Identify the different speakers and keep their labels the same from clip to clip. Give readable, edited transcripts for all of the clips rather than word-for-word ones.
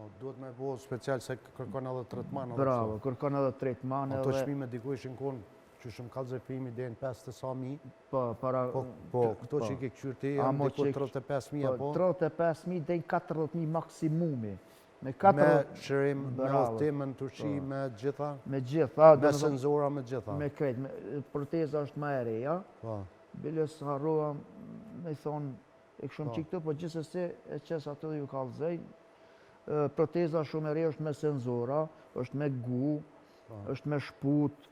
Speaker 1: Po, duhet me bo special se kërkon edhe tretman.
Speaker 2: Bravo, kërkon edhe tretman
Speaker 1: edhe... Ato çmime diku ishin konë, që shumë kallzoi primi deri në 5 të sa mi.
Speaker 2: Po, para...
Speaker 1: Po, po këto që i ke këqyrë ti, janë diku 35.000,
Speaker 2: po? 35.000 deri 40.000 maksimumi.
Speaker 1: Me 4... Me shërim, me udhëtim në Turqi, po. me gjitha?
Speaker 2: Me gjitha.
Speaker 1: Me senzora, me gjitha?
Speaker 2: Me krejt. Proteza është ma e reja.
Speaker 1: Po.
Speaker 2: Biles harrova me thonë, e kështu po. që këto, po gjithsesi e qes ato dhe ju kallzoj. Proteza shumë e re është me senzora, është me gu, po. është me shput,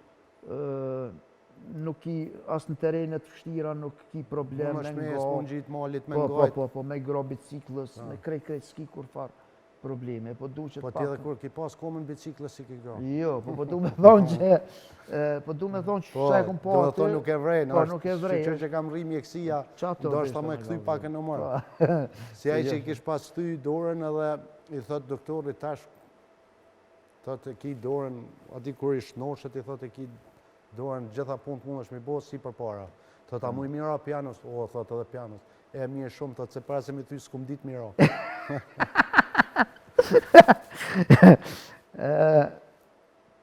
Speaker 2: nuk ki as në terrene të vështira nuk ki problem
Speaker 1: me nga. Po, ngjitë malit me
Speaker 2: po, po, po, po, me gra biciklës, me krejt krejt s'ki kurrfarë probleme, po du që
Speaker 1: të Po ti edhe kur ki pas komën biciklës si ki gra.
Speaker 2: Jo, po po du me thonë që po du me thonë që
Speaker 1: po,
Speaker 2: sa e kom
Speaker 1: po aty. Do të nuk e vrejnë,
Speaker 2: po nuk e vrejnë.
Speaker 1: Shyqyr që kam rri mjekësia, ndoshta me kthy pak e numër. Po. Si ai që i kish pas thy dorën edhe i thot doktori tash thot e ki dorën, aty kur i shnoshet i thot e ki dorën gjitha punët mundesh mi bo si përpara. Thot a muj mi ra pianos, o thot edhe pianos. E mirë shumë, thot se para se mi thy s'kum dit mi ra.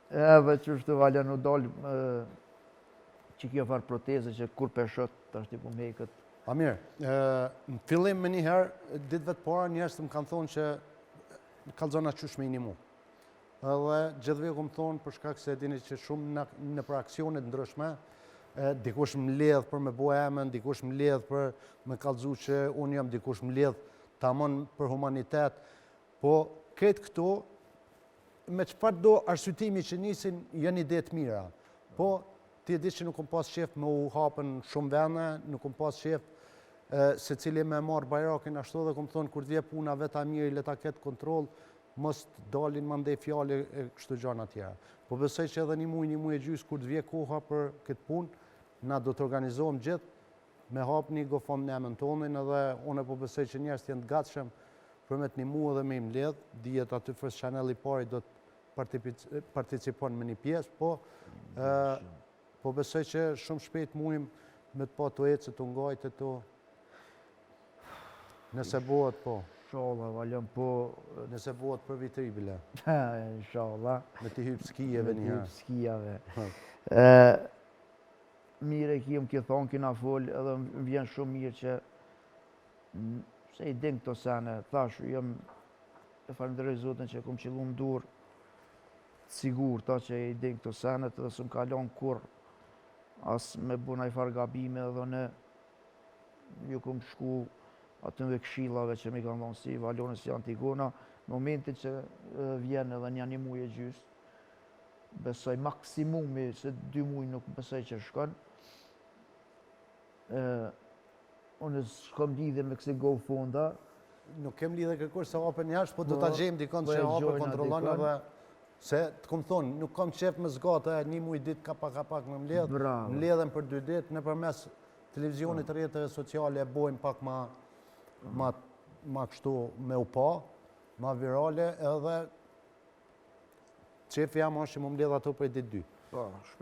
Speaker 2: Edhe qështu Valon u dalë që kjo farë proteze që kur pe shoh, tash ti po më heket.
Speaker 1: A mirë, në fillim menjëherë, ditëve të para njerëzit më kanë thonë që kallzona qysh me i nimu. Edhe gjithëve ju kom thonë për shkak se e dini që shumë nëpër aksione të ndryshme, dikush më lidh për me bo emën, dikush më lidh për me kallzu që unë jam, dikush më lidh tamon për humanitet, po krejt këto, me çfarëdo arsytimi që nisin, janë ide të mira. Po, ti e di që nuk kom pas qef me u hapën shumë vene, nuk kom pas qef secili me marrë bajrakin ashtu dhe kom thonë kur të vje puna vetë Amiri le ta ketë kontroll, mos të dalin mandej fjalë e kështu gjana tjera. Po besoj që edhe një muj, një muj e gjysë, kur të vje koha për këtë punë, na do të organizohem gjithë, me hap një GoFund në emën tonin edhe unë po besoj që njerëzit janë të gatshëm për me të nimu edhe me i mbledh, dihet aty First Channel i pari do të participon me një pjesë, po po besoj që shumë shpejt mujmë me të pa të ecë, të ngajtë, të Nëse bëhet, po.
Speaker 2: Inshallah, Valon, po...
Speaker 1: Nëse bëhet për vit ri, bile.
Speaker 2: Inshallah.
Speaker 1: Me t'i hypë skijeve
Speaker 2: një. Me t'i hypë skijeve. Mirë e ki, më ki thonë, kina folë, edhe më vjen shumë mirë që se i din këto sene, thash, jam e falënderoj Zotin që kom qëllu në durë të sigurta që i din këto senet edhe s'më ka lon kurrë as me bu najfarë gabime edhe në ju kom shku atyne këshillave që mi kanë dhonë si Valoni si Antigona, në momentin që vjen edhe një një muj e gjysë, besoj maksimumi se dy muj nuk besoj që shkon, unë s'kom lidhje me kësi GoFunda.
Speaker 1: Nuk kem lidhje kërkush se hapen jashtë, po do ta po, gjejmë dikon po që hapen kontrollon edhe se të kom thonë, nuk kam qef me zgatë, një muj ditë ka pak ka pak me mbledh, mbledhen për dy ditë, nëpërmes televizionit po. rrjeteve sociale e bojmë pak ma, ma, ma kështu me u pa, ma virale edhe qefi jam është që më mbledh ato për ditë dy.
Speaker 2: Po.